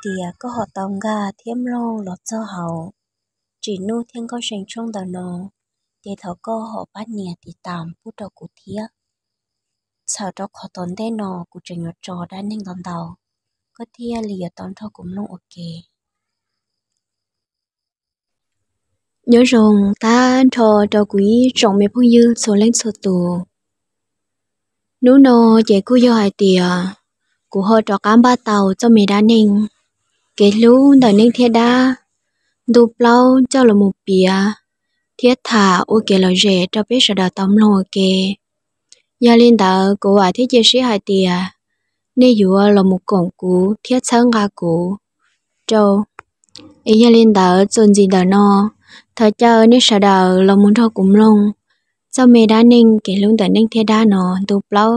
tias koj ho tau nkag thiab mloog los txog hauv Tsim Nuj thiab Nkauj See tshooj ntawm no, ces thov koj ho pab nias tiv tam pub rau kuv thiab. Txhawm rau qhov tom ntej no kuv tseem yuav tso dab neeg ntau ntau, koj thiaj li yuav tau nrog kuv mloog ua ke. Nyob zoo tag nrho rau kuv ib tsoom me phooj ywg txhua leej txhua tus. Hnub no ces kuj yog hais tias kuv ho rov qab npaj tau txoj me dab neeg, kev hlub ntawm neeg thiab dab, ntu plaub coj los mus piav thiab tham ua kev lom zem rau peb sawv daws tau mloog ua ke. Yog li ntawd kuv vam thiab cia siab hais tias nej yuav los mus koom kuv thiab txhawb nqa kuv rau. Es yog li ntawd txuas ntxiv ntawm no, thov caw nej sawv daws los mus nrog kuv mloog txoj me dab neeg kev hlub ntawm neeg thiab dab no ntu plaub,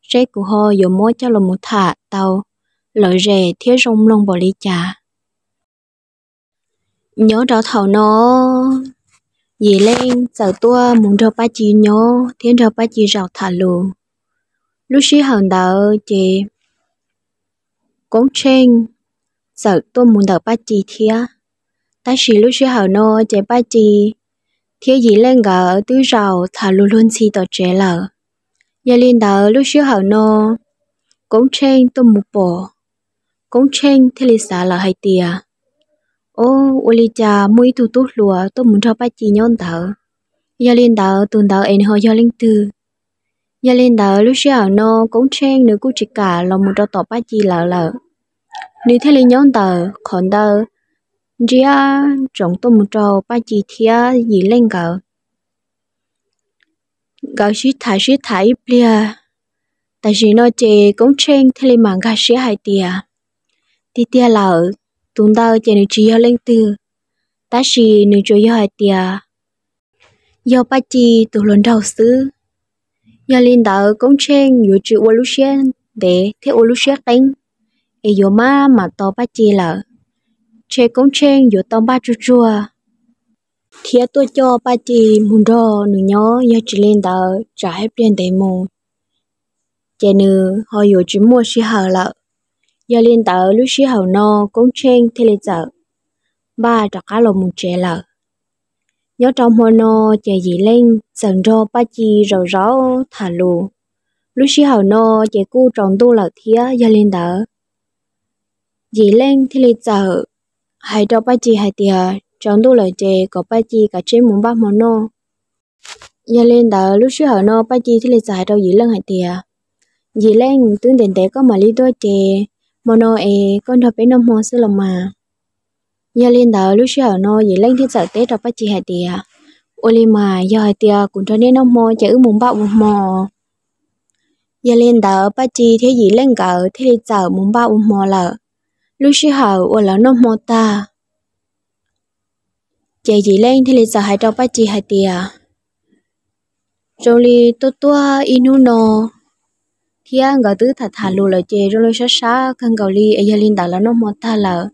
seb kuv ho yuav muab coj los mus tham tau lom zem thiab zoo mloog npaum li cas. Nyob rau thaum no, Yim Leej txawm tuaj mus nrog Paj Ci nyob thiab nrog Paj Ci zaum tham lus. Lub sij hawm ntawd ces Koob Tsheej txawm tuaj mus ntawm Paj Ci thiab. Tab sis lub sij hawm no ces Paj Ci thiab Yim Leej nkawd twb zaum tham lus luag ntxhi tom tsev lawm. Yog li ntawd lub sij hawm no Koob Tsheej tuaj mus pom, Koob Tsheej thiaj li xav lawm hais tias, o, ua li cas muaj ib tug tub hluas tuaj mus nrog Paj Ci nyob ntawd? Yog li ntawd tus ntawd es nws ho yog leej twg? Yog li ntawd lub sij hawm no Koob Tsheej nws kuj tsis kam los mus rau tom Paj Ci lawv lawm. Nws thiaj li nyob ntawm qhov ntawd nriab ntsoov tuaj mus rau Paj Ci thiab Yim Leej nkawd. Nkawd sib tham sib tham ib pliag, tam sim no ces Koob Tsheej thiaj li mam nkag siab hais tias, tiag tiag lawm, tus ntawd ces nws tsis yog leej twg, tab sis nws tsuas yog hais tias yog Paj Ci tus hluas nraug xwb. Yog li ntawd Koob Tsheej yuav tsis ua lub siab ntev thiab ua lub siab qeeb, es yuav maj mam tos Paj Ci lawm. Ntshe Koob Tsheej yuav tau npaj tsuag tsuag thiab tuaj coj Paj Ci mus nrog nws nyob, yog tsis li ntawd tsam hais pliag ntev mus ces nws ho yuav tsis muaj sij hawm lawm. Yog li ntawd lub sij hawm no Koob Tsheej thiaj li txawm npaj rov qab los mus tsev lawm. Nyob rau hmo no ces Yim Leej txawm nrog Paj Ci zaum zaum tham lus. Lub sij hawm no ces kuj tsaus ntuj lawm thiab, yog li ntawd Yim Leej thiaj li txawm hais rau Paj Ci hais tias tsaus ntuj lawm ces kom Paj Ci kav tsij mus npaj hmo noj. Yog li ntawd lub sij hawm no Paj Ci thiaj li txawm hais rau Yim Leej hais tias, Yim Leej, twb ntev ntev koj mam li tuaj ces hmo no es koj nrog peb noj hmo xwb los mas. Yog li ntawd lub sij hawm no Yim Leej thiaj txawm teb rau Paj Ci hais tias, ua li mas yog hais tias kuv nrog nej noj hmo ces wb mus npaj ua hmo. Yog li ntawd Paj Ci thiab Yim Leej nkawd thiaj li txawm mus npaj ua hmo lawm. Lub sij hawm uas lawv noj hmo tag ces Yim Leej thiaj li txawm hais rau Paj Ci hais tias, zoo li tuaj tuaj ib hnub no thiab nkawd twb tham tham lus lawm ces zoo li sab sab kawg nkaus li es yog li ntawd lawv noj hmo tag lawm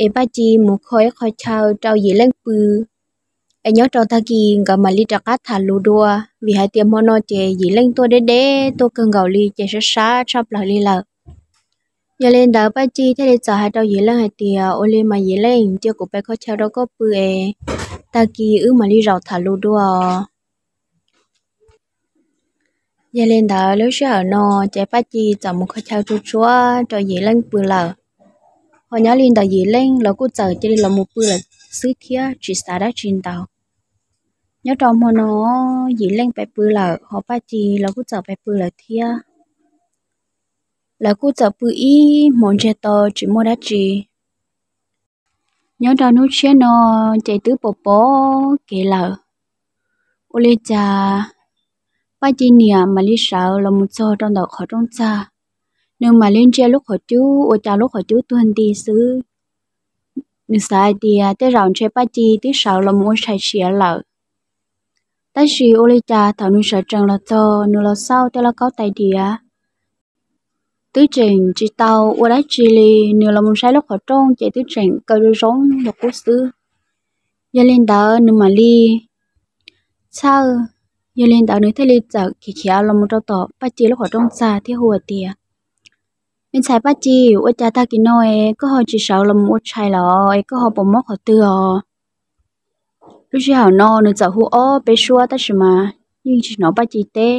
es Paj Ci mus kho ib qho chaw rau Yim Leej pw es nyob rau tag kis nkawd mam li rov qab tham lus dua, vim hais tias hmo no ces Yim Leej tuaj deb deb tuaj kawg nkaus li ces sab sab tshaj plaws li lawm. Yog li ntawd Paj Ci thiaj li txawm hais rau Yim Leej hais tias, ua li mas Yim Leej, cia kuv pais kho chaw rau koj pw es tag kis wb mam li zaum tham lus dua. Yog li ntawd lub sij hawm no ces Paj Ci txawm mus kho chaw tsuag tsuag rau Yim Leej pw lawm. Ho nyob li ntawd Yim Leej los kuj txawm cia li los mus pw lawm xwb thiab tsis xav dab tsi ntau. Nyob rau hmo no Yim Leej pais pw lawm ho Paj Ci los kuj txawm pais pw lawm thiab. Lawv kuj txawm pw ib hmos ntsiag to tsis muaj dab tsi. Nyob rau hnub tshiab no ces twb pom pom kev lawm. Ua li cas Paj Ci niam mam li sawv los mus txog rau ntawm qhov rooj txag, nws mam li ntsia lub qhov cub ua cas lub qhov cub tuag nti xwb. Nws xav hais tias tej zaum ntshe Paj Ci twb sawv los mus ua tshais siav lawm. Tab sis ua li cas thaum nws sawv tsees los txog nws los xauj tej lauj kaub tais diav twb tseem tsis tau ua dab tsi li, nws los mus saib lub qhov rooj ces twb tseem kaw zoo zoo li qub xwb. Yog li ntawd nws mam li txhawj, yog li ntawd nws thiaj li txawm khiav khiav los mus rau tom Paj Ci lub qhov rooj txag thiab hu hais tias, Me ntxhais Paj Ci, ua cas tag kis no es koj ho tsis sawv los mus ua tshais lawm es koj ho puas mob qhov twg os? Lub sij hawm no nws txawm hu ob peb suab tab sis mas yeej tsis hnov Paj Ci teb,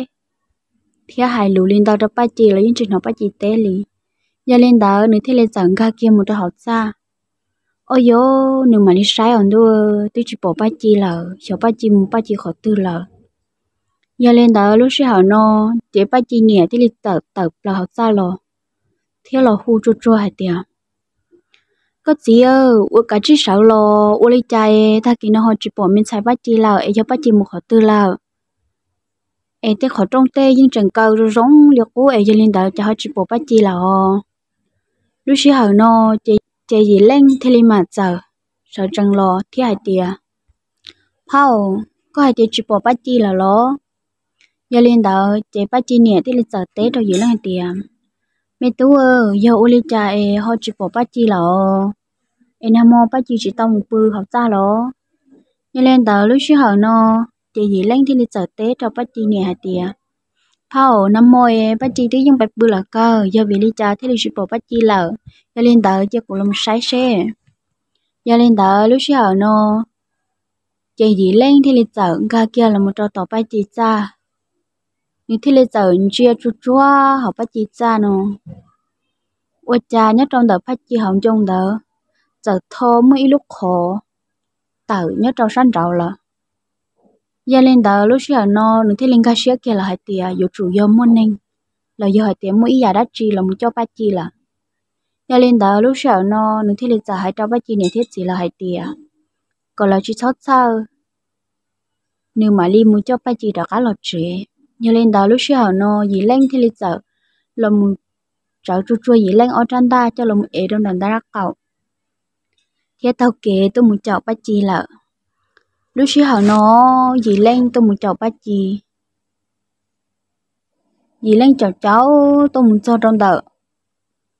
thiab hais lus li ntawd rau Paj Ci los yeej tsis hnov Paj Ci teb li. Yog li ntawd nws thiaj li txawm nkag kiag mus rau hauv txaj. Ob yog nws mam li saib os ntuj, twb tsis pom Paj Ci lawm, xyov Paj Ci mus Paj Ci qhov twg lawm. Yog li ntawd lub sij hawm no ces Paj Ci niam thiaj li txawm tawm plaws hauv txaj los, thiab los hu tsuag tsuag hais tias, Koj txiv, ua kav tsij sawv los, ua li cas es tag kis no ho tsis pom me ntxhais Paj Ci lawm es yog Paj Ci mus qhov twg lawm? Es tej qhov rooj tej yeej tseem kaw zoo zoo li qub es yog li ntawd ces ho tsis pom Paj Ci lawm os. Lub sij hawm no ces Yim Leej thiaj li mam txawm sawv tsees los thiab hais tias, Phauj, koj hais tias tsis pom Paj Ci lawm los? Yog li ntawd ces Paj Ci niam thiaj li txawm teb rau Yim Leej hais tias, Me tub, yog ua li cas es ho tsis pom Paj Ci lawm, es nag hmo Paj Ci tsis tau mus pw hauv txaj los? Yog li ntawd lub sij hawm no ces Yim Leej thiaj li txawm teb rau Paj Ci niam hais tias, Phauj, nag hmo es Paj Ci twb yeej pais pw lawm kawg, yog vim li cas thiaj li tsis pom Paj Ci lawm? Yog li ntawd cia kuv los saib seb. Yog li ntawd lub sij hawm no ces Yim Leej thiaj li txawm nkag kiag los mus rau tom Paj Ci txaj. Nws thiaj li txawm ntsia tsuag tsuag hauv Paj Ci txaj no, ua cas nyob rau ntawm Paj Ci hauv ncoo ntawd txawm tho muaj ib lub qhov tawm nyob rau sab nraud lawm. Yog li ntawd lub sij hawm no nws thiaj li nkag siab kiag los hais tias yuav tsum yog muaj neeg los yog hais tias muaj ib yam dab tsi los mus coj Paj Ci lawm. Yog li ntawd lub sij hawm no nws thiaj li txawm hais rau Paj Ci niam thiab txiv lawv hais tias kom lawv tsis txhob txhawj, nws mam li mus coj Paj Ci rov qab los tsev. Yog li ntawd lub sij hawm no Yim Leej thiaj li txawm los mus tsawv tsuag tsuag Yim Leej ob rab ntaj coj los mus ev rau nram ntaj dab qaum, thiab taug kev tuaj mus caum Paj Ci lawm. Lub sij hawm no Yim Leej tuaj mus caum Paj Ci. Yim Leej caum caum tuaj mus txog rau ntawm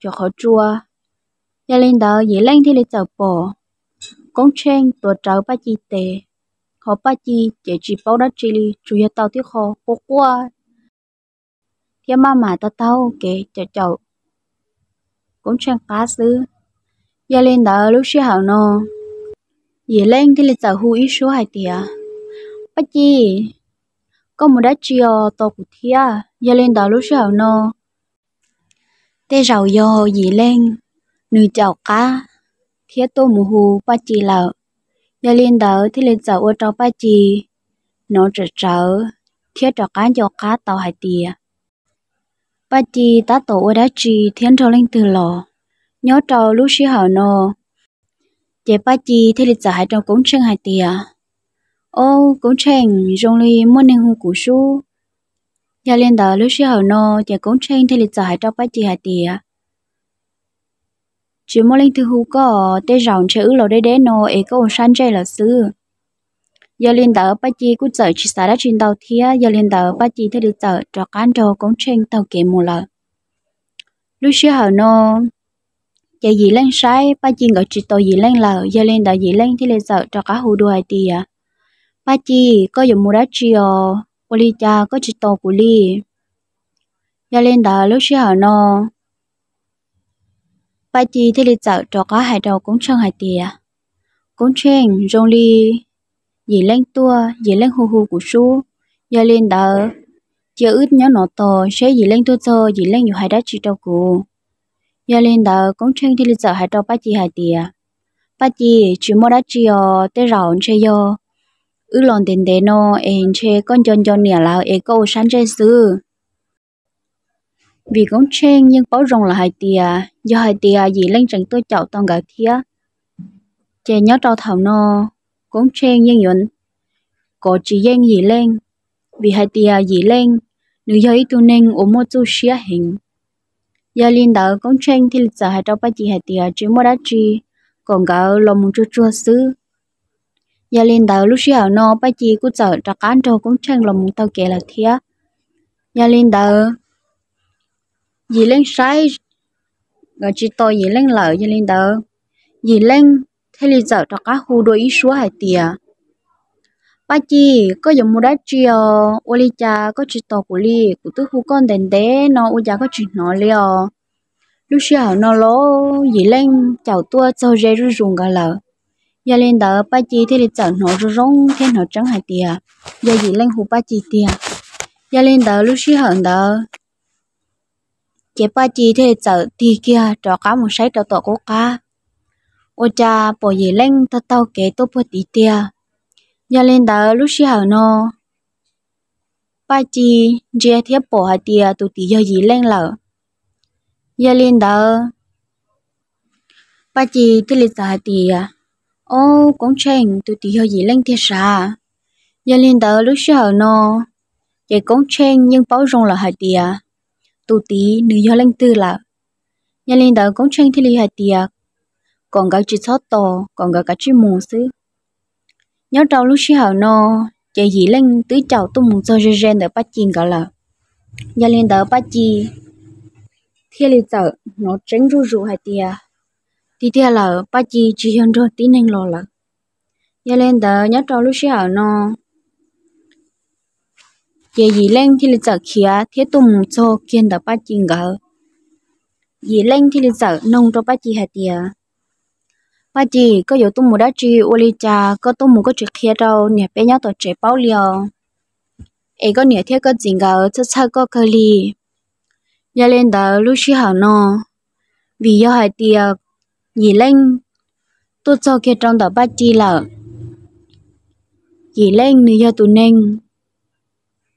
cov qhov tsua. Yog li ntawd Yim Leej thiaj li txawm pom Koob Tsheej tuav rawv Paj Ci tes, ho Paj Ci ces tsis paub dab tsi li, tsuas yog tau tib qho quaj quaj thiab maj mam taug taug kev caum caum Koob Tsheej qab xwb. Yog li ntawd lub sij hawm no Yim Leej thiaj li txawm hu ib suab hais tias, Paj Ci, koj mus dab tsi os, tos kuv thiab. Yog li ntawd lub sij hawm no tej zaum yog Yim Leej nws caum qab thiab tuaj mus hu Paj Ci lawm. Yog li ntawd thiaj li txawm ua rau Paj Ci hnov tsawv tsawv thiab rov qab nco qab tau hais tias Paj Ci tab tom ua dab tsi thiab nrog leej twg los. Nyob rau lub sij hawm no ces Paj Ci thiaj li txawm hais rau Koob Tsheej hais tias, Ob, Koob Tsheej, zoo li muaj neeg hu kuv sub. Yog li ntawd lub sij hawm no ces Koob Tsheej thiaj li txawm hais rau Paj Ci hais tias, Tsis muaj leej twg hu koj, tej zaum ntshe wb los deb deb no es koj ua sab ntsej lawm xwb. Yog li ntawd Paj Ci kuj txawm tsis xav dab tsi ntau thiab, yog li ntawd Paj Ci thiaj li txawm rov qab nrog Koob Tsheej taug kev mus lawm. Lub sij hawm no ces Yim Leej saib Paj Ci nkawd tsis tos Yim Leej lawm, yog li ntawd Yim Leej thiaj li txawm rov qab hu dua hais tias, Paj Ci, koj yuav mus dab tsi os? Ua li cas koj tsis tos kuv li? Yog li ntawd lub sij hawm no Paj Ci thiaj li txawm rov qab hais rau Koob Tsheej hais tias, Koob Tsheej, zoo li Yim Leej tuaj, Yim Leej hu hu kuv sub. Yog li ntawd cia wb nyob no tos seb Yim Leej tuaj txog Yim Leej yuav hais dab tsi rau kuv. Yog li ntawd Koob Tsheej thiaj li txawm hais rau Paj Ci hais tias, Paj Ci, tsis muaj dab tsi os, tej zaum ntshe yog wb los ntev ntev no es ntshe koj nco nco niam lawv es koj ua sab ntsej xwb. Vim Koob Tsheej yeej paub zoo lawm hais tias yog hais tias Yim Leej tseem tuaj caum tau nkawd thiab, ces nyob rau thaum no Koob Tsheej yeej yuav kov tsis yeej Yim Leej, vim hais tias Yim Leej nws yog ib tug neeg uas muaj txuj siab heev. Yog li ntawd Koob Tsheej thiaj li txawm hais rau Paj Ci hais tias tsis muaj dab tsi, kom nkawd los mus tsuag tsuag xwb. Yog li ntawd lub sij hawm no Paj Ci kuj txawm rov qab nrog Koob Tsheej los mus taug kev lawm thiab. Yog li ntawd Yim Leej saib nkawd tsis tos Yim Leej lawm, yog li ntawd Yim Leej thiaj li txawm rov qab hu dua ib suab hais tias, Paj Ci, koj yuav mus dab tsi os? Ua li cas koj tsis tos kuv li? Kuv twb hu koj ntev ntev no ua cas koj tsis hnov li os? Lub sij hawm no los Yim Leej caum tuaj txog ze zuj zus nkawd lawm. Yog li ntawd Paj Ci thiaj li txawm hnov zoo zoo thiab hnov tseeb hais tias yog Yim Leej hu Paj Ci tiag. Yog li ntawd lub sij hawm ntawd ces Paj Ci thiaj li txawm tig kiag rov qab mus saib rau tom qub qab, ua cas pom Yim Leej taug taug kev tuaj puag tid tiag. Yog li ntawd lub sij hawm no Paj Ci ntsia thiab pom hais tias tus tim yog Yim Leej lawm. Yog li ntawd Paj Ci thiaj li txawm hais tias, Ob, Koob Tsheej, tus tim yog Yim Leej tiag sav. Yog li ntawd lub sij hawm no ces Koob Tsheej yeej paub zoo lawm hais tias tus tid nws yog leej twg lawm. Yog li ntawd Koob Tsheej thiaj li hais tias kom nkawd tsis txhob tos, kom nkawd kav tsij mus xwb. Nyob rau lub sij hawm no ces Yim Leej twb caum tuaj mus txog ze ze ntawm Paj Ci nkawd lawm. Yog li ntawd Paj Ci thiaj li txawm hnov tseeb zuj zus hais tias tiag tiag lawm Paj Ci tsis yog nrog tib neeg los lawm. Yog li ntawd nyob rau lub sij hawm no ces Yim Leej thiaj li txawm khiav thiab tuaj mus txog kiag ntawm Paj Ci nkawd. Yim Leej thiaj li txawm noog rau Paj Ci hais tias, Paj Ci, koj yuav tuaj mus dab tsi, ua li cas koj tuaj mus koj tsis qhia rau niam peb nyob tom tsev paub li os? Es koj niam thiab koj txiv nkawd txhawj txhawj koj kawg li. Yog li ntawd lub sij hawm no, vim yog hais tias Yim Leej tuaj txog kiag rau ntawm Paj Ci lawm, Yim Leej nws yog tus neeg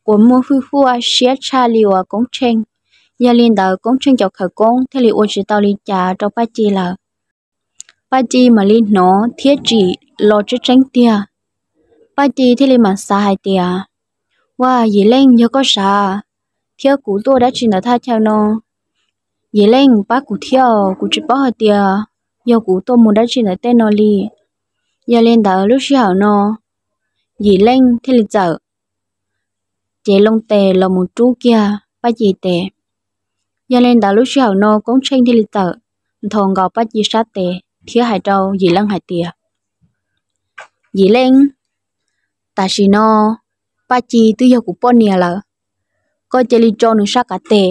uas muaj hwj huaj siab tshaj li uas Koob Tsheej. Yog li ntawd Koob Tsheej cov khawv koob thiaj li ua tsis tau li cas rau Paj Ci lawm. Paj Ci mam li hnov thiab tsim los tseeb tseeb tiag. Paj Ci thiaj li mam xav hais tias, Ua, Yim Leej, yog koj sav thiab kuv tuaj dab tsi ntawm thaj chaw no? Yim Leej pab kuv thiab, kuv tsis paub hais tias yog kuv tuaj mus dab tsi ntawm tej no li. Yog li ntawd lub sij hawm no Yim Leej thiaj li txawm cev loo tes los mus rub kiag Paj Ci tes. Yog li ntawd lub sij hawm no Koob Tsheej thiaj li txawm nthos nkaus Paj Ci sab tes thiab hais rau Yim Leej hais tias, Yim Leej, tam sim no Paj Ci twb yog kuv poj niam lawm, koj cia li tso nws sab qav tes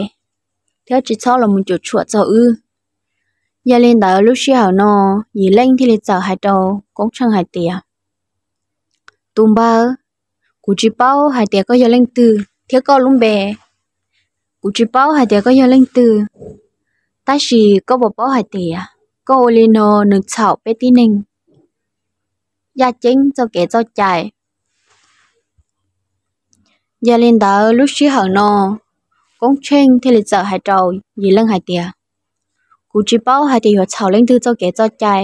thiab tsis txhob los mus cuam tshuam txog wb. Yog li ntawd lub sij hawm no Yim Leej thiaj li txawm hais rau Koob Tsheej hais tias, Tus npawg, kuv tsis paub hais tias koj yog leej twg thiab koj lub npe, kuv tsis paub hais tias koj yog leej twg, tab sis koj puas paub hais tias koj ua li no nws txhaum peb tib neeg yaj ceeb txoj kev txoj cai? Yog li ntawd lub sij hawm no Koob Tsheej thiaj li txawm hais rau Yim Leej hais tias, Kuv tsis paub hais tias yuav txhaum leej twg txoj kev txoj cai,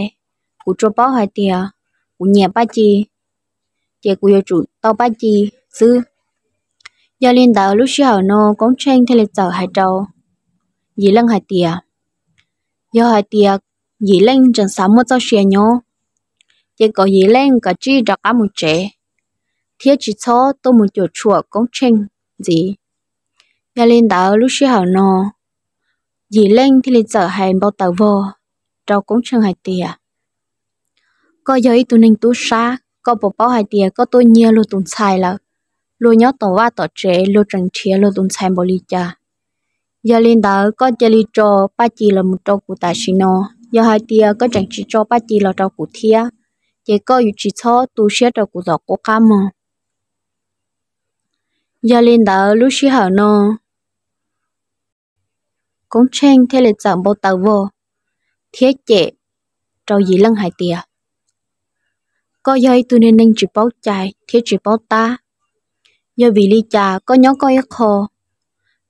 kuv tsuas paub hais tias kuv nyiam Paj Ci, ces kuv yuav tsum tau Paj Ci xwb. Yog li ntawd lub sij hawm no Koob Tsheej thiaj li txawm hais rau Yim Leej hais tias, yog hais tias Yim Leej tseem xav muaj txoj sia nyob, ces kom Yim Leej kav tsij rov qab mus tsev thiab tsis txhob tuaj mus cuam tshuam Koob Tsheej ntxiv. Yog li ntawd lub sij hawm no Yim Leej thiaj li txawm hais npau taws vog rau Koob Tsheej hais tias, Koj yog ib tug neeg tub sab, koj puas paub hais tias koj tuaj nyiag luag tus ntxhais lawm? Luag nyob tom vaj tom tsev luag tseem nrhiav luag tus ntxhais npaum li cas. Yog li ntawd koj cia li tso Paj Ci los mus rau kuv tam sim no. Yog hais tias koj tseem tsis tso Paj Ci los rau kuv thiab, ces koj yuav tsis txhob tu siab rau kuv tom qub qab mog. Yog li ntawd lub sij hawm no Koob Tsheej thiaj li txawm npau taws vog thiab cem rau Yim Leej hais tias, Koj yog ib tug neeg tsis paub cai thiab tsis paub tab. Yog vim li cas koj nyob koj ib qho?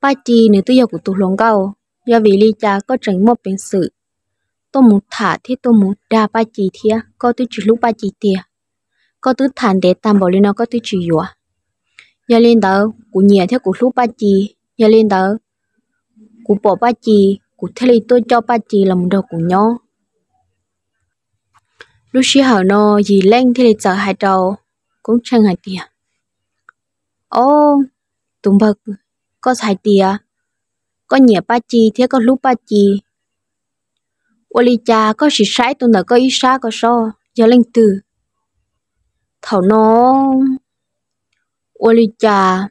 Paj Ci nws twb yog kuv tus hluas nkauj, yog vim li cas koj tseem muaj peev xwm tuaj mus tham thiab tuaj mus dag Paj Ci thiab? Koj twb tsis hlub Paj Ci tiag, koj twb tham ntev tag npaum li no koj twb tsis yuav. Yog li ntawd kuv nyiam thiab kuv hlub Paj Ci, yog li ntawd kuv pom Paj Ci kuv thiaj li tuaj coj Paj Ci los nrog kuv nyob. Lub sij hawm no Yim Leej thiaj li txawm hais rau Koob Tsheej hais tias, Ob, tus npawg, koj hais tias koj nyiam Paj Ci thiab koj hlub Paj Ci, ua li cas koj sim saib tus ntawm koj ib sab ko seb yog leej twg? Thaum no ua li cas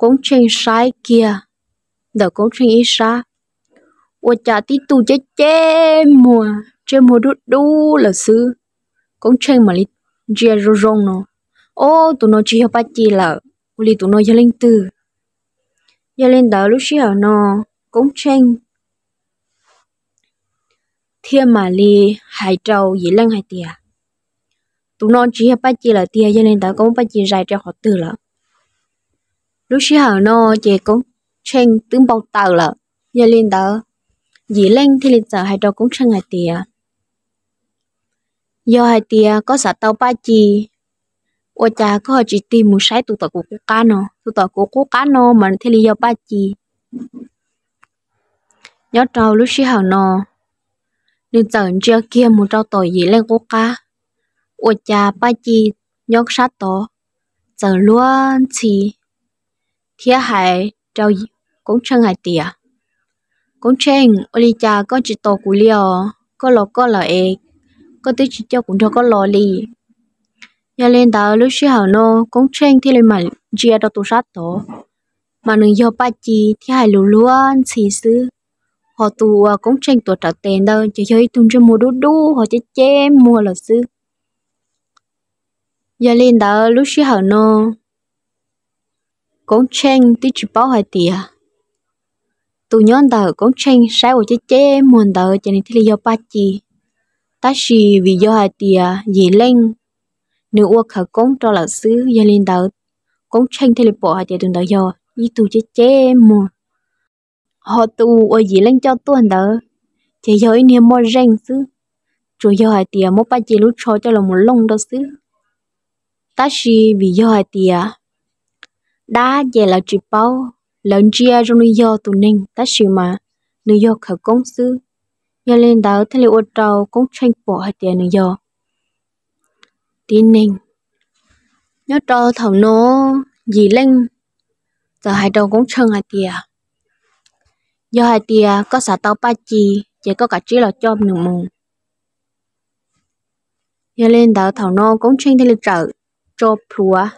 Koob Tsheej saib kiag ntawm Koob Tsheej ib sab, ua cas tib tug ceb ceb muag, ntsej muag dub dub lawm xwb. Koob Tsheej mam li ntsia zoo zoo no, ob, tus no tsis yog Paj Ci lawm, ua li tus no yog leej twg? Yog li ntawd lub sij hawm no Koob Tsheej thiaj mam li hais rau Yim Leej hais tias, tus no tsis yog Paj Ci lawm tiag, yog li ntawd koj muab Paj Ci zais rau qhov twg lawm? Lub sij hawm no ces Koob Tsheej twb npau taws lawm. Yog li ntawd Yim Leej thiaj li txawm hais rau Koob Tsheej hais tias, yog hais tias koj xav tau Paj Ci, ua cas koj ho tsis tig mus saib tus tom kuv qub qab no? Tus tom kuv qub qab no mas thiaj li yog Paj Ci. Nyob rau lub sij hawm no, nws txawm ntsia kiag mus rau tom Yim Leej qub qab, ua cas Paj Ci nyob sab tod txawm luag ntxhi thiab hais rau Koob Tsheej hais tias, Koob Tsheej, ua li cas koj tsis tos kuv li os? Koj los koj lawm es koj twb tsis coj kuv nrog koj los li. Yog li ntawd lub sij hawm no Koob Tsheej thiaj li mam ntsia rau tus sab tod, mas nws yog Paj Ci thiab hais lus luag ntxhi xwb. Ho tus uas Koob Tsheej tuav rawv tes ntawd ces yog ib tug ntsej muag dub dub ho ceb ceb muag lawm xwb. Yog li ntawd lub sij hawm no Koob Tsheej twb tsis paub hais tias tus nyob ntawm Koob Tsheej saib uas ceb ceb muag ntawd ces nws thiaj li yog Paj Ci. Tab sis vim yog hais tias Yim Leej nws ua khawv koob rau lawm xwb, yog li ntawd Koob Tsheej thiaj li pom hais tias tus ntawd yog ib tug ceb ceb muag. Ho tus uas Yim Leej coj tuaj ntawd ces yog ib niag moj zeej xwb, tsuas yog hais tias muab Paj Ci lub tsho coj los mus looj rau xwb. Tab sis vim yog hais tias dab ces lawv tsis paub, lawv ntsia zoo li yog tus neeg tab sis mas nws yog khawv koob xwb. Yog li ntawd thiaj li ua rau Koob Tsheej pom hais tias nws yog tib neeg. Nyob rau thaum no Yim Leej txawm hais rau Koob Tsheej hais tias, yog hais tias koj xav tau Paj Ci ces koj kav tsij los coj nws mus. Yog li ntawd thaum no Koob Tsheej thiaj li txawm tso plhuav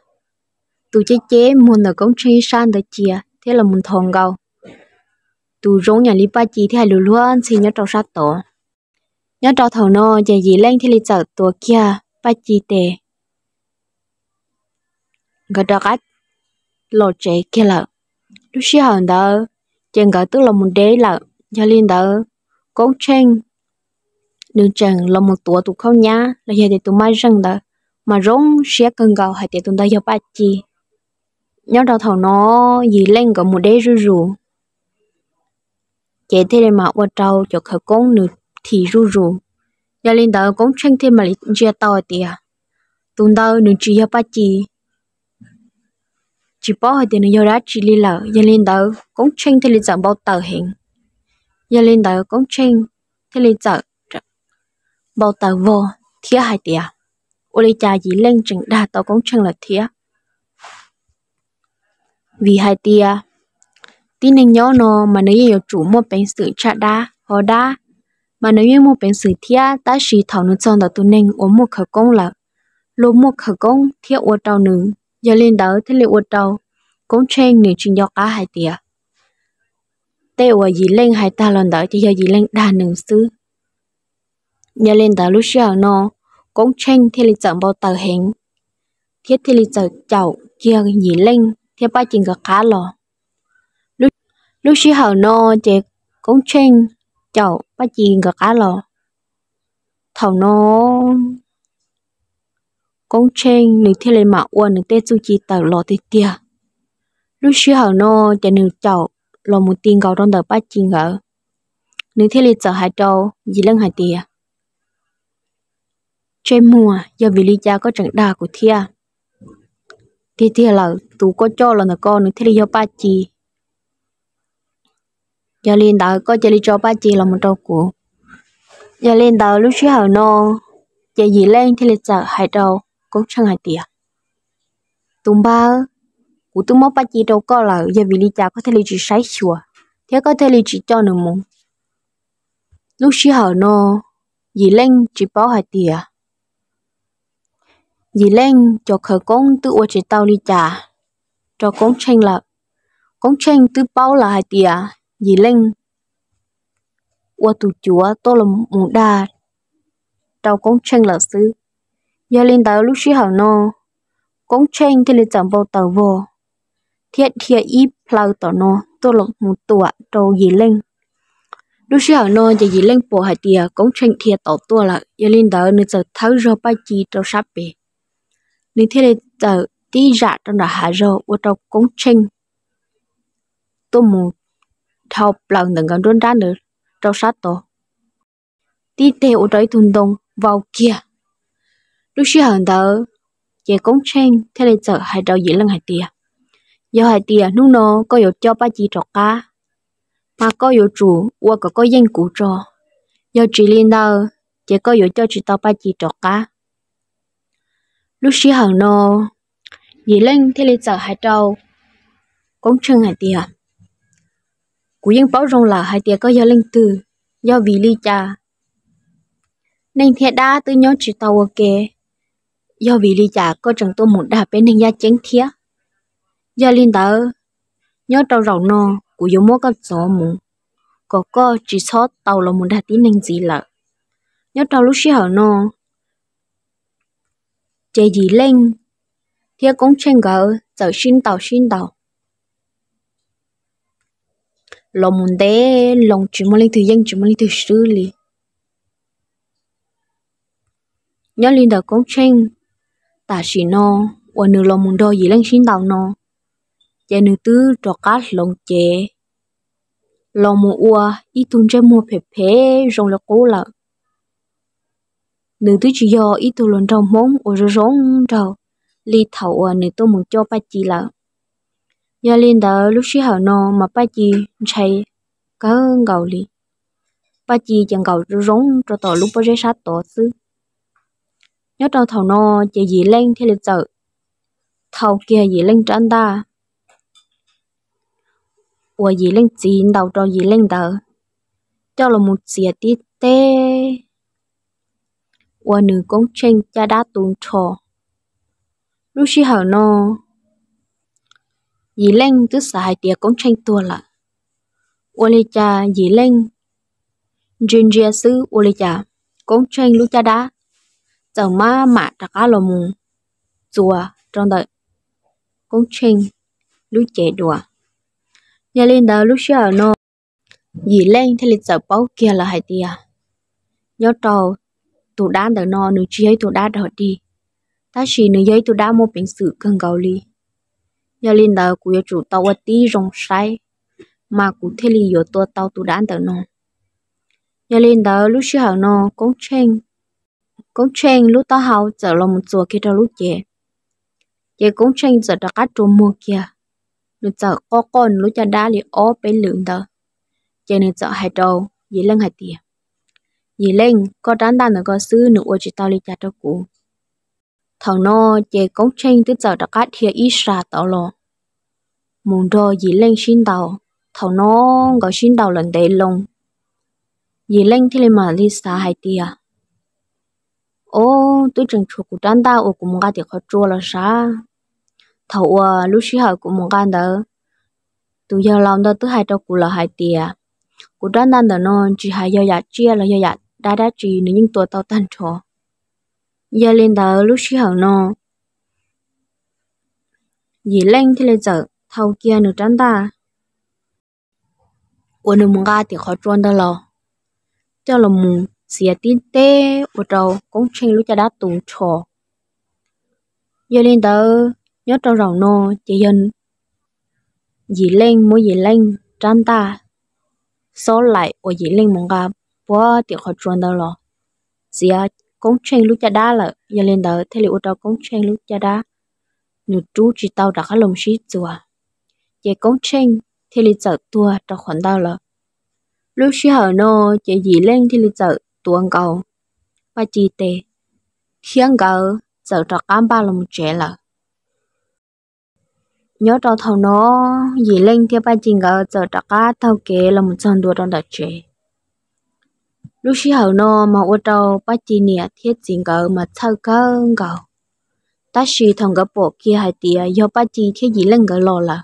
tus ceb ceb muag ntawm Koob Tsheej ib sab ntawd cia thiab los mus nthos nkaus tus zoo ib yam li Paj Ci thiab hais lus luag ntxhi nyob rau sab tod. Nyob rau thaum no ces Yim Leej thiaj li txawm tuav kiag Paj Ci tes, nkawd rov qab los tsev kiag lawm. Lub sij hawm ntawd ces nkawd twb los mus deb lawm, yog li ntawd Koob Tsheej nws tseem los mus tuav tus khaub nyab los yog tias tus maj zeej ntawd, mas zoo siab kawg nkaus hais tias tus ntawd yog Paj Ci. Nyob rau thaum no Yim Leej nkawd mus deb zuj zus, ces thiaj li mam ua rau cov khawv koob nws thim zuj zus. Yog li ntawd Koob Tsheej thiaj mam li ntsia tau hais tias tus ntawd nws tsis yog Paj Ci, tsis paub hais tias nws yog dab tsi li lawm. Yog li ntawd Koob Tsheej thiaj li txawm npau taws heev. Yog li ntawd Koob Tsheej thiaj li txawm npau taws vog thiab hais tias, ua li cas Yim Leej tseem dag tau Koob Tsheej lawm thiab? Vim hais tias tib neeg nyob no mas nws yeej yuav tsum muaj peev xwm tshaj dab, ho dab mas nws yeej muaj peev xwm thiab, tab sis thaum nws txog ntawm tus neeg uas muaj khawv koob lawm, luag muaj khawv koob thiab ua rau nws. Yog li ntawd thiaj li ua rau Koob Tsheej nws tsis nco qab hais tias tej uas Yim Leej hais tag los ntawd ces yog Yim Leej dag nws xwb. Yog li ntawd lub sij hawm no Koob Tsheej thiaj li txawm npau taws heev thiab thiaj li txawm caum kiag Yim Leej thiab Paj Ci nkawd qab los. Lub sij hawm no ces Koob Tsheej caum Paj Ci nkawd qab los. Thaum no Koob Tsheej nws thiaj li mam ua nws tej txuj ci tawm los tiag tiag. Lub sij hawm no ces nws caum los mus ti nkaus rau ntawm Paj Ci nkawd, nws thiaj li txawm hais rau Yim Leej hais tias, ntsej muag, yog vim li cas koj tseem dag kuv thiab? Tiag tiag lawm, tus koj coj los ntawm koj nws thiaj li yog Paj Ci. Yog li ntawd koj cia li tso Paj Ci los mus rau kuv. Yog li ntawd lub sij hawm no ces Yim Leej thiaj li txawm hais rau Koob Tsheej hais tias, tus npawg, kuv twb muab Paj Ci rau koj lawm, yog vim li cas koj thiaj li tsis saib xyuas thiab koj thiaj li tsis coj nws mus? Lub sij hawm no Yim Leej tsis paub hais tias Yim Leej cov khawv koob twb ua tsis tau li cas rau Koob Tsheej lawm. Koob Tsheej twb paub lawm hais tias Yim Leej ua tus cuav tuaj los mus dag rau Koob Tsheej lawm xwb. Yog li ntawd lub sij hawm no Koob Tsheej thiaj li txawm npau taws vog thiab dhia ib plhaw tom no tuaj los mus tuam rau Yim Leej. Lub sij hawm no ces Yim Leej pom hais tias Koob Tsheej dhia tom tuaj lawm, yog li ntawd nws txawm thawb zog Paj Ci rau sab pem. Nws thiaj li txawm tib zam rau nram hav zog ua rau Koob Tsheej tuaj mus dhau plaws ntawm nkawd nruab nrab ntawd rau sab tod, tib teg ua rau ib tug ntoo vau kiag. Lub sij hawm ntawd ces Koob Tsheej thiaj li txawm hais rau Yim Leej hais tias, yog hais tias hnub no koj yuav coj Paj Ci rov qab, mas koj yuav tsum ua kom koj yeej kuv tso. Yog tsis li ntawd ces koj yuav coj tsis tau Paj Ci rov qab. Lub sij hawm no Yim Leej thiaj li txawm hais rau Koob Tsheej hais tias, kuv yeej paub zoo lawm hais tias koj yog leej twg, yog vim li cas neeg thiab dab twb nyob tsis tau ua ke, yog vim li cas koj tseem tuaj mus dag peb neeg yaj ceeb thiab. Yog li ntawd, nyob rau zaum no kuv yuav muab koj txov mus, kom koj tsis txhob tau los mus dag tib neeg ntxiv lawm. Nyob rau lub sij hawm no ces Yim Leej thiab Koob Tsheej nkawd txawm sib ntaus sib ntaus los mus ntev loo tsis muaj leej twg yeej tsis muaj leej twg swb li. Nyob li ntawm Koob Tsheej, tam sim no uas nws los mus nrog Yim Leej sib ntaus no, ces nws twb rov qab hloov cev los mus ua ib tug ntsej muag phem phem zoo li qub lawm. Nws twb tsis yog ib tug hluas nraug Hmoob uas zoo zoo nraug li thaum uas nws tuaj mus coj Paj Ci lawm. Yog li ntawd lub sij hawm no mas Paj Ci ntshai kawg nkaus li. Paj Ci ces nkaum zoo zoo rau tom lub pob zeb sab tod xwb. Nyob rau thaum no ces Yim Leej thiaj li txawm thau kiag Yim Leej rab ntaj uas Yim Leej txiv ntaus rau Yim Leej ntawd coj los mus txiav tib teg ua nws Koob Tsheej caj dab tu nrho. Lub sij hawm no Yim Leej twb xav hais tias Koob Tsheej tuag lawm. Ua li cas Yim Leej ntsia ntsia xwb ua li cas Koob Tsheej lub caj dab txawm maj mam rov qab los mus txuas rau ntawm Koob Tsheej lub cev dua. Yog li ntawd lub sij hawm no Yim Leej thiaj li txawm paub kiag lawm hais tias nyob rau tus dab ntawm no nws tsis yog ib tug dab dog dig, tab sis nws yog ib tug dab muaj peev xwm kawg nkaus li. Yog li ntawd kuv yuav tsum tau ua tib zoo saib, mas kuv thiaj li yuav tua tau tus dab ntawm no. Yog li ntawd lub sij hawm no Koob Tsheej, Koob Tsheej lub taub hau txawm los mus txuas kiag rau lub cev, ces Koob Tsheej txawm rov qab rua muag kiag, nws txawm qoj qoj nws lub caj dab li ob peb lwm ntawd, ces nws txawm hais rau Yim Leej hais tias, Yim Leej, koj rab ntaj ntawm ko xwb nws ua tsis tau li cas rau kuv. Thaum no ces Koob Tsheej twb txawm rov qab dhia ib sab tod los mus nrog Yim Leej sib ntaus. Thaum no nkawd sib ntaus lawm ntev loo, Yim Leej thiaj li mam li xav hais tias, Ob, twb tseem tshuav kuv rab ntaj uas kuv mus nqa tim qhov tsua los sav. Thaum uas lub sij hawm kuv mus nqa ntawd, tus yawg laus ntawd twb hais rau kuv lawm hais tias kuv rab ntaj ntawm no tsis hais yog yam tsiaj los yog yam dab dab tsi nws yeej tua tau tag nrho. Yog li ntawd lub sij hawm no Yim Leej thiaj li txawm thau kiag nws rab ntaj uas nws mus nqa tim qhov tsua ntawd los coj los mus txiav tib teg ua rau Koob Tsheej lub caj dab tu nrho. Yog li ntawd nyob rau zaum no ces yog Yim Leej muab Yim Leej rab ntaj xob laim uas Yim Leej mus nqa puag tim qhov tsua ntawd los txiav Koob Tsheej lub caj dab lawm. Yog li ntawd thiaj li ua rau Koob Tsheej lub caj dab nws rub tsis tau rov qab los sib txuas, ces Koob Tsheej thiaj li txawm tuag rau qhov ntawd lawm. Lub sij hawm no ces Yim Leej thiaj li txawm tuav nkaus Paj Ci tes, thiab nkawd txawm rov qab npaj los mus tsev lawm. Nyob rau thaum no Yim Leej thiab Paj Ci nkawd txawm rov qab taug kev los mus txog ntua rau ntawm tsev. Lub sij hawm no mas ua rau Paj Ci niam thiab txiv nkawd mas txhawj kawg nkaus, tab sis thaum nkawd pom kiag hais tias yog Paj Ci thiab Yim Leej nkawd los lawm,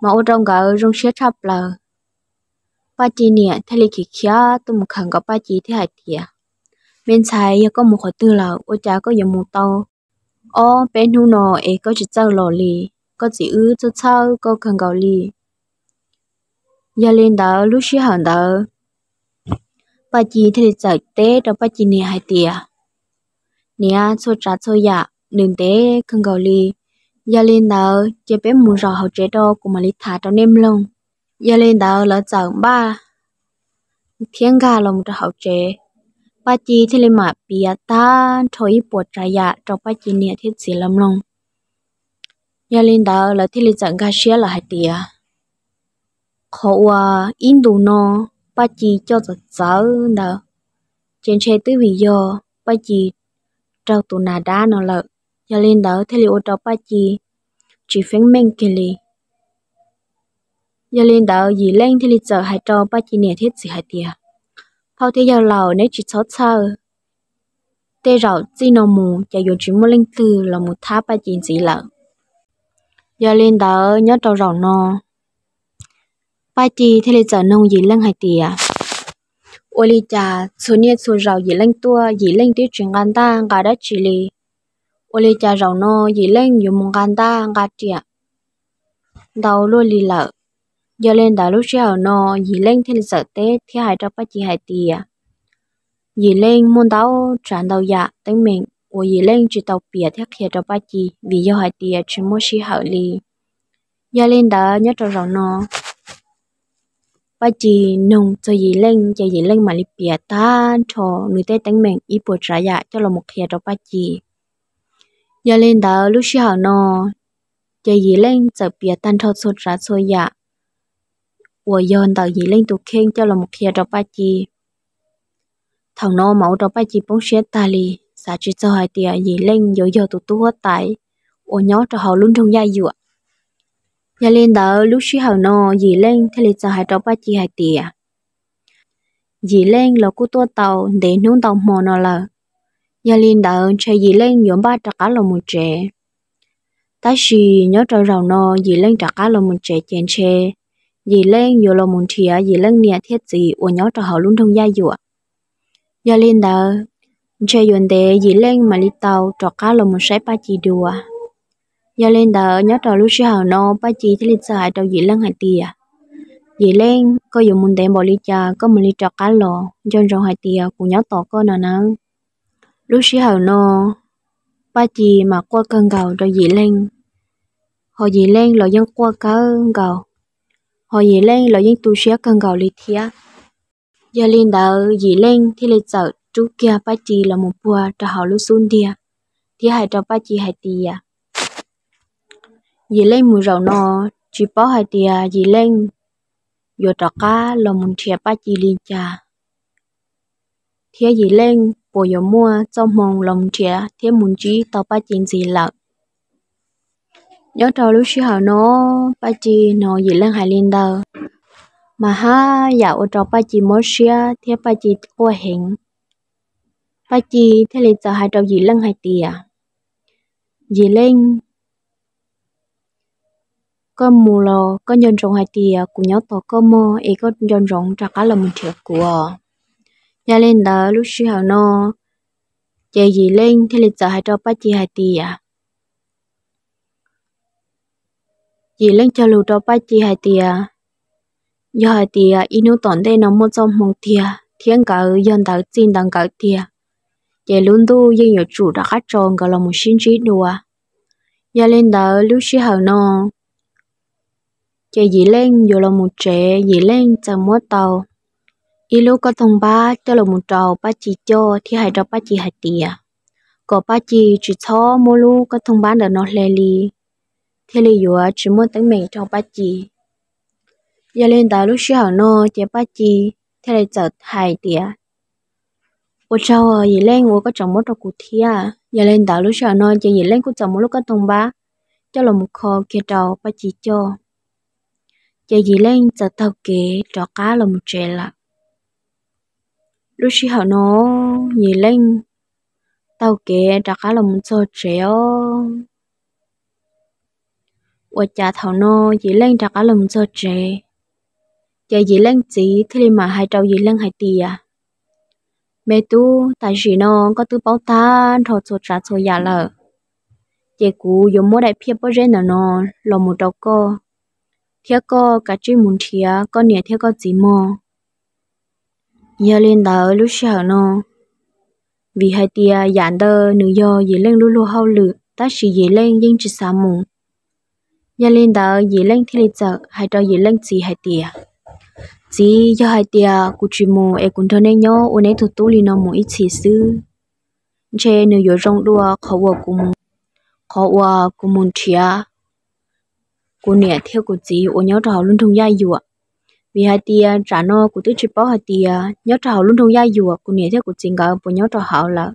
mas ua rau nkawd zoo siab tshaj plaws. Paj Ci niam thiaj li khiav khiav tuaj mus khawm nkaus Paj Ci thiab hais tias, Me ntxhais, yog koj mus qhov twg lawm, ua cas koj yuav mus tau ob peb hnub no es koj tsis txawj los li? Koj txiv wb txhawj txhawj koj kawg nkaus li. Yog li ntawd lub sij hawm ntawd Paj Ci thiaj li txawm teb rau Paj Ci niam hais tias, Niam, txhua tsav txhua yam nws ntev kawg nkaus li. Yog li ntawd ces peb mus zaum hauv tsev rau, kuv mam li tham rau nej mloog. Yog li ntawd lawv txawm npaj thiab nkag los mus rau hauv tsev. Paj Ci thiaj li mam piav tag nrho ib puas tsav yam rau Paj Ci niam thiab txiv lawv mloog. Yog li ntawd lawv thiaj li txawm nkag siab lawm hais tias, Qhov uas ib ntus no Paj Ci coj txawv txawv ntawd, ces ntshe twb vim yog Paj Ci raug tus nas dab no lawm. Yog li ntawd thiaj li ua rau Paj Ci tsis feeb meej kiag li. Yog li ntawd Yim Leej thiaj li txawm hais rau Paj Ci niam thiab txiv hais tias, Phauj thiab yawg laus, neb tsis txhob txhawj. Tej zaum txij no mus ces yuav tsis muaj leej twg los mus thab Paj Ci ntxiv lawm. Yog li ntawd nyob rau zaum no, Paj Ci thiaj li txawm noog Yim Leej hais tias, Ua li cas txhua niaj txhua zaus Yim Leej tuaj, Yim Leej twb tsis nqa ntaj nqa dab tsi li? Ua li cas zaum no Yim Leej yuav mus nqa ntaj nqa riam ntau luaj li lawm? Yog li ntawd lub sij hawm no Yim Leej thiaj li txawm teb thiab hais rau Paj Ci hais tias, Yim Leej muaj ntau tsav ntau yam teeb meem uas Yim Leej tsis tau piav thiab qhia rau Paj Ci vim yog hais tias tsis muaj sij hawm li. Yog li ntawd nyob rau zaum no Paj Ci noog txog Yim Leej ces Yim Leej mam li piav tag nrho nws tej teeb meem ib puas tsav yam coj los mus qhia rau Paj Ci. Yog li ntawd lub sij hawm no ces Yim Leej txawm piav tag nrho txhua tsav txhua yam uas yog ntawm Yim Leej tus kheej coj los mus qhia rau Paj Ci. Thaum no mas ua rau Paj Ci poob siab tag li, xav tsis txog hais tias Yim Leej yuav yog tus tub huab tais uas nyob rau hauv lub nroog Yaj Yuam. Yog li ntawd lub sij hawm no Yim Leej thiaj li txawm hais rau Paj Ci hais tias, Yim Leej los kuj tuaj tau ntev hnub ntau hmo no lawm. Yog li ntawd ntshe Yim Leej yuav npaj rov qab los mus tsev. Tab sis nyob rau zaum no Yim Leej rov qab los mus tsev ces ntshe Yim Leej yuav los mus nrhiav Yim Leej niam thiab txiv uas nyob rau hauv lub nroog Yaj Yuam. Yog li ntawd, ntshe yuav ntev Yim Leej mam li tau rov qab los mus saib Paj Ci dua. Yog li ntawd nyob rau lub sij hawm no Paj Ci thiaj li txawm hais rau Yim Leej hais tias, Yim Leej, koj yuav mus ntev npaum li cas koj mam li rov qab los? Nco ntsoov hais tias kuv nyob tos koj no nawb. Lub sij hawm no Paj Ci mas quaj kawg nkaus rau Yim Leej, ho Yim Leej los yeej quaj kawg nkaus, ho Yim Leej los yeej tu siab kawg nkaus li thiab. Yog li ntawd Yim Leej thiaj li txawm rub kiag Paj Ci los mus puag rau hauv lub xub ntiag thiab hais rau Paj Ci hais tias, Yim Leej mus zaum no tsis paub hais tias Yim Leej yuav rov qab los mus nrhiav Paj Ci li cas, thiab Yim Leej puas yuav muaj txoj hmoo los mus nrhiav thiab mus ntsib tau Paj Ci ntxiv lawm. Nyob rau lub sij hawm no Paj Ci hnov Yim Leej hais li ntawd, mas haj yam ua rau Paj Ci mob siab thiab Paj Ci quaj heev. Paj Ci thiaj li txawm hais rau Yim Leej hais tias, Yim Leej, koj mus los koj nco ntsoov hais tias kuv nyob tos koj mog, es koj nco ntsoov rov qab los mus nrhiav kuv os. Yog li ntawd lub sij hawm no ces Yim Leej thiaj li txawm hais rau Paj Ci hais tias, Yim Leej cog lus rau Paj Ci hais tias, yog hais tias ib hnub tom ntej no muaj txoj hmoo tiag thiab nkawd yog ntawv txij ntawv nkawm tiag, ces lub ntuj yeej yuav tsum rov qab tso nkawd los mus sib ntsib dua. Yog li ntawd lub sij hawm no ces Yim Leej yuav los mus tsev, Yim Leej txawm muab tau ib lub koj toog npab coj los mus rau Paj Ci coj thiab hais rau Paj Ci hais tias, kom Paj Ci tsis txhob muab lub koj toog npab ntawm no hle li, thiaj li yuav tsis muaj teeb meem rau Paj Ci. Yog li ntawd lub sij hawm no ces Paj Ci thiaj li txawm hais tias, ua tsaug Yim Leej uas koj tseem muab rau kuv thiab. Yog li ntawd lub sij hawm no ces Yim Leej kuj txawm muab lub koj toog npab coj los mus kho kiag rau Paj Ci coj, ces Yim Leej txawm taug kev rov qab los mus tsev lawm. Lub sij hawm no Yim Leej taug kev rov qab los mus txog tsev os. Ua cas thaum no Yim Leej rov qab los mus txog tsev, Ces Yim Leej txiv thiaj li mam hais rau Yim Leej hais tias, Me tub, tam sim no koj twb paub tag nrho txhua tsav txhua yam lawm, ces kuv yuav muab daim phiaj pob zeb ntawm no los mus rau koj, thiab koj kav tsij mus nrhiav koj niam thiab koj txiv mog. Yog li ntawd lub sij hawm no, vim hais tias yam ntawd nws yog Yim Leej lub luag hauj lwm tab sis Yim Leej yeej tsis xav mus. Yog li ntawd Yim Leej thiaj li txawm hais rau Yim Leej txiv hais tias, Txiv, yog hais tias kuv tsis mus es kuv nrog nej nyob ua neb tug tub li no mus ib txhis xwb, ntshe nws yuav zoo dua qhov uas kuv mus, qhov uas kuv mus nrhiav kuv niam thiab kuv txiv uas nyob rau hauv lub nroog Yaj Yuam. Vim hais tias tsam no kuv twb tsis paub hais tias nyob rau hauv lub nroog Yaj Yuam kuv niam thiab kuv txiv nkawd puas nyob rau hauv lawm.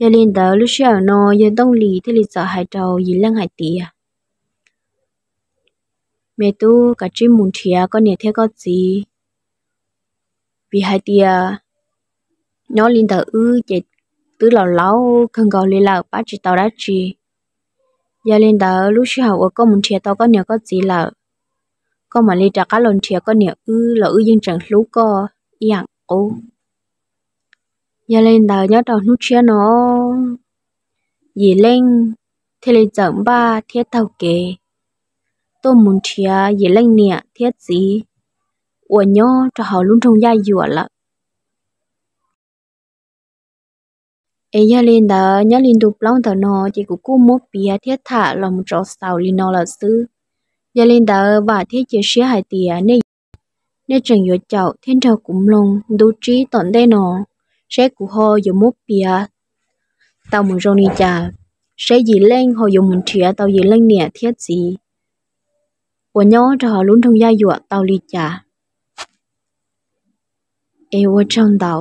Yog li ntawd lub sij hawm no yawg Tooj Lis thiaj li txawm hais rau Yim Leej hais tias, Me tub, kav tsij mus nrhiav koj niam thiab koj txiv, vim hais tias nyob li ntawm wb ces twb laus laus kawg nkaus li lawm, pab tsis tau dab tsi. Yog li ntawd lub sij hawm uas koj mus nrhiav tau koj niam koj txiv lawm, koj mam li rov qab los nrhiav koj niam wb los wb yeej tseem hlub koj ib yam qub. Yog li ntawd nyob rau hnub tshiab no, Yim Leej thiaj li txawm npaj thiab taug kev tuaj mus nrhiav Yim Leej niam thiab txiv uas nyob rau hauv lub nroog Yaj Yuam lawm. Es yog li ntawd nyob li ntu plaub ntawm no ces kuv kuj muab piav thiab tham los mus tso xaus li no lawm xwb. Yog li ntawd vam thiab cia siab hais tias nej tseem yuav caum thiab nrog kuv mloog ntu tsib tom ntej no, seb kuv ho yuav muab piav tau mus zoo li cas, seb Yim Leej ho yuav mus nrhiav tau Yim Leej niam thiab txiv uas nyob rau hauv lub nroog Yaj Yuam tau li cas. Es ua tsaug ntau.